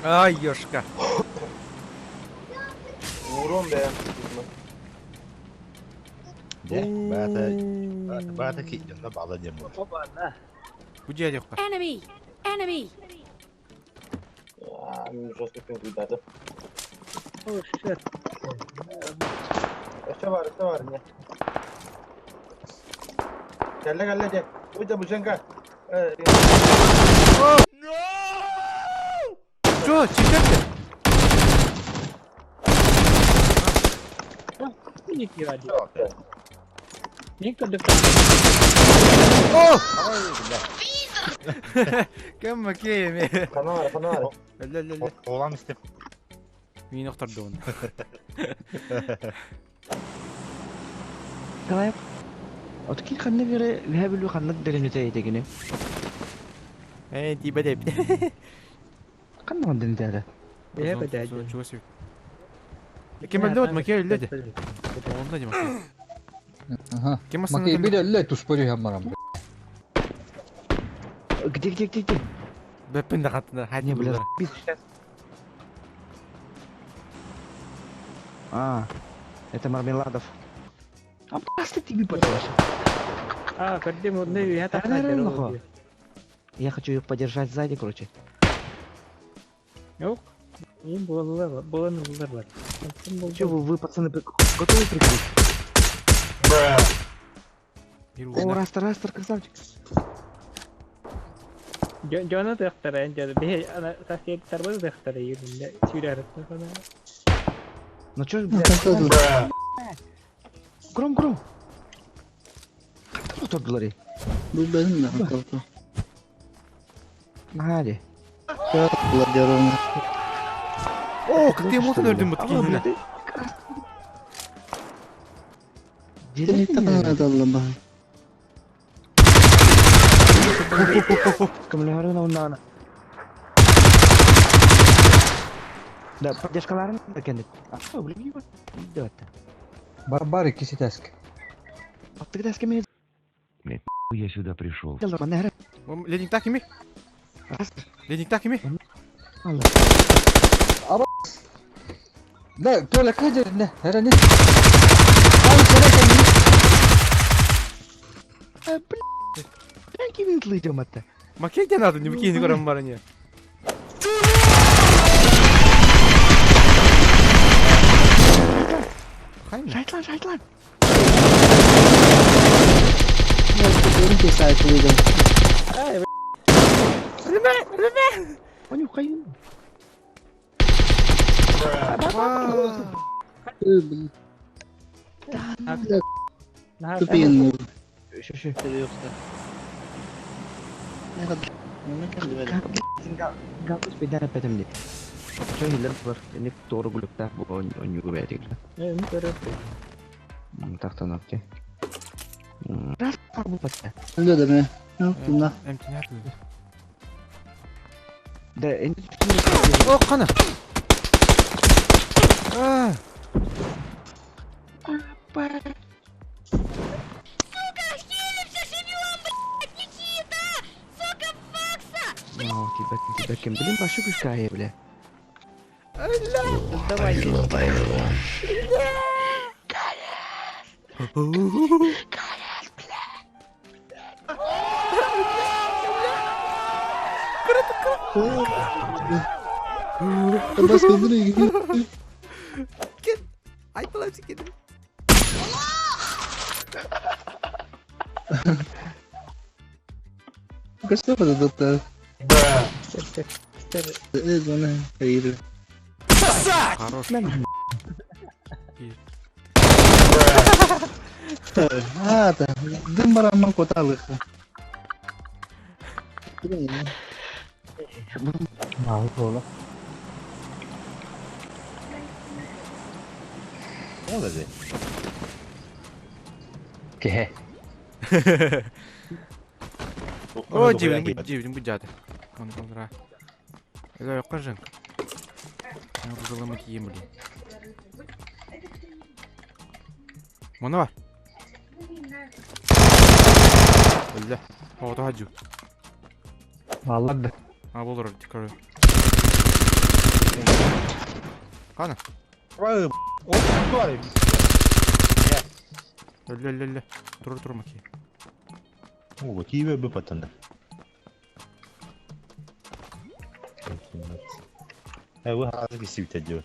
Ай, ёшка. Уурун бэйэм. Дьэ, баата баата баата ки дьонно баала диэн буолар. Бу дьиэ диэххэ. Enemy! Enemy! Жестко пингуйдады. Oh shit. Өссө бар, өссө бар, не. Кэллэ, кэллэ дьэ. Уйда Буженка. Чё, читер О! Кэм макеями. Ханара, ханара. Ле-ле-ле. Оҕлам истим. Мин охтордуун. Николаев, отки ханнык эрэ үһэ бүлүү ханнык дэринүтэ этигини? Э, тиибэ деп. Ханна дэринүтэ Э, бэдэ. Чугас Ким өлдө вот Макей өлдө де. Онда де Макей. Ага. Ким Макей астына бир эле туспори хамарам. Где, где, где, где? Бэппин да хаттына. Не, бля, сейчас. А, это Мармеладов. А просто тебе подальше. А, көрдүм, онно үһэ Нахуй. Я хочу ее подержать сзади, короче. Yok. İyi bulanlar var. Bulan bulurlar var. Че, вы, вы, пацаны, готовы прикрыть? О, Растер, Растер, красавчик. Дьоно тыахтара дьоно биһи ана сосед тарбыз тыахтара юрунда сүүрәрытна фана. Ну чё ж, блядь, гром, гром. Как там лари? Bu benim de kaldı. Нади. Гладиаторный. О, как ты эмоцияны өлдүм бут киһини. Seni takana da bak. Да, поддержкаларын да кендик. А, блин, да это. Барбар икки тәск. А ты когда с кем Я сюда пришел. Ледник так ими? Ледник так ими? Да, толя кадер не, херени. Ай, херени. Блин, ким идем это? Макей де надо, не выкинь көрөм бар не. Хайм. Жайтлан, жайтлан. Benim de saygılıydım. Ay, Понюхай. Tüpeyim. Şu şu. Ne kadar? Ne kadar? Галкус бедан петемди. Чо хиллер бар. Эник тору гулукта бу онюгу бәдик. Эми көрөп. Тахтан апте. Раз бу патта. Öyle deme. Ne bunlar? Эмтине Да, эн О, кана. А, Ну, тебя, тебя кем? Блин, башы күшкае, бля. Давай. Başka nereye gidiyor? Ай, палачы кедим. Kaç defa da doktor? Evet bana. Hayır. Хорош. Ha da. Dün baranman kotalık. Ne oldu? Кеhe. О, дивин бу, дивин бу жады. Он конра. Это я кажен. Я заломать ем, блин. Мона бар. Өлді. О, тоғаджу. Баллар да. А, бұл олорор, көрө. Қана? Өллө, өллө, өллө. Тур, тур, маки. О, киеве бы потом. Вы газы кисите дело.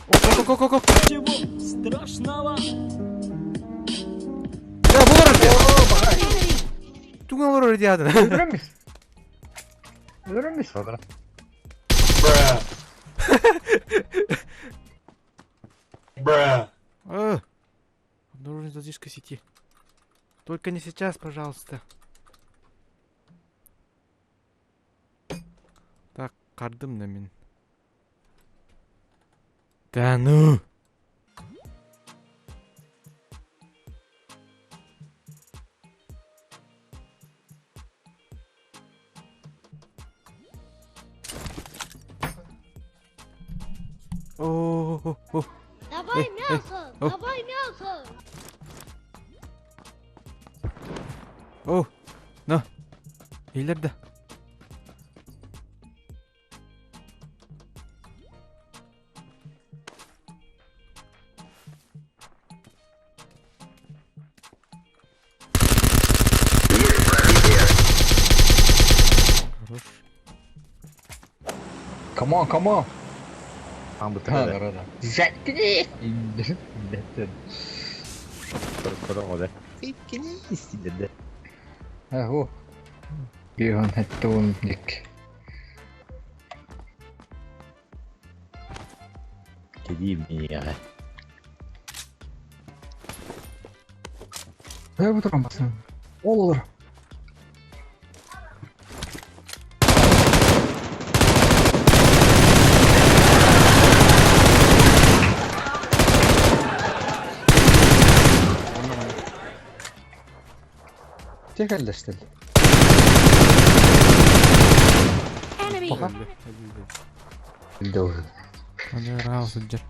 Ок, ок, ок, ок. Чего страшного? Я бұл олорор дия. Туган олорор дия. Өлөрөмүс. Өлөрөмүс. Обнаружена задержка сети. Только не сейчас, пожалуйста. Так, кардым на мин. Да ну! О-о-о-о. Давай Э, э, мясо! о. Давай мясо! О, на. Илерде. Хорош. Come on, come on. Там бы Ha, тогда. да, да. Заткни. О. Бион хаттуун ник. Кеди меня. Э, бу турамасын. Ол олор. Текеллестил. Enemy! Пока. Өллө, өллө. Дөө. Аны раус үджер.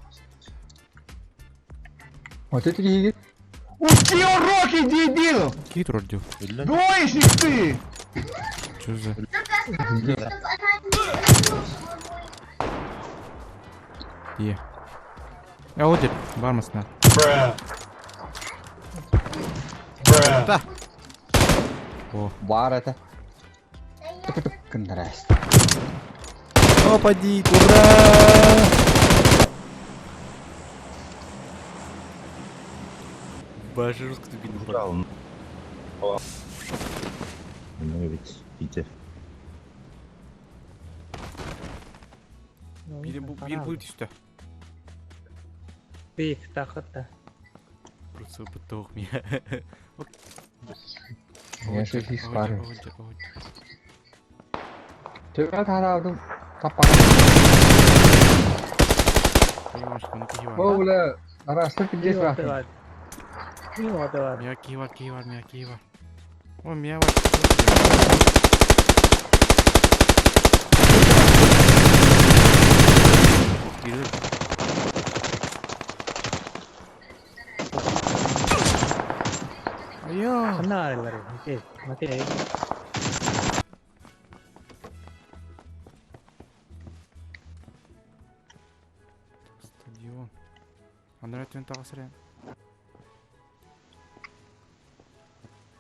Вот это киһиги. Учи уроки, дебил! Кий турар дию. Двоечник ты! Чё за? Ие. Я одер, бармасына. Да. О. Бар это. Кындырас. Опади, ура! Башы жестко тупит. Ну ведь, Питер. Bir bu üstü. Бик тақытта. Просто бытовых меня. Я же здесь парень. Төбә тараудым таппан. О, бля, арасты пиздец бар. Мия кии бар, кии бар, мия кии бар. О, мия бар. Girdim. Айо. Ханна арылар. Макей, макей. Стадион. Андра түн тағасыр.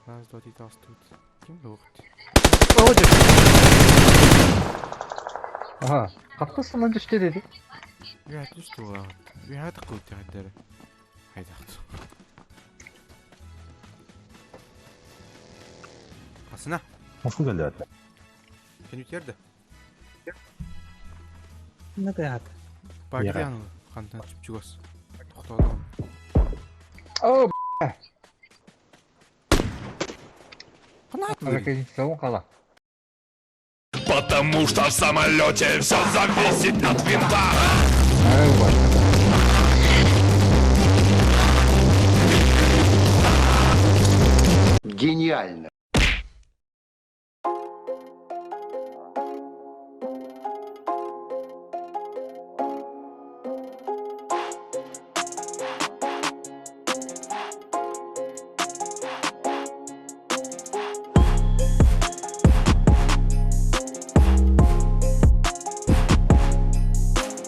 Раз, два, три, тағыс тут. Ким оқты? О, деп. Ага, катты сынан түштү деди. Бия түштү ола. Бия тақы өте қайдары. Хайдақты. Асына. Nasıl geldi? Сен өтерді. Накаят. Багрян қантан түп чугас. Тоқтады. О, Қанат бля, сауын қала. Потому что в самолете все зависит от винта. Ай, вот. Гениально.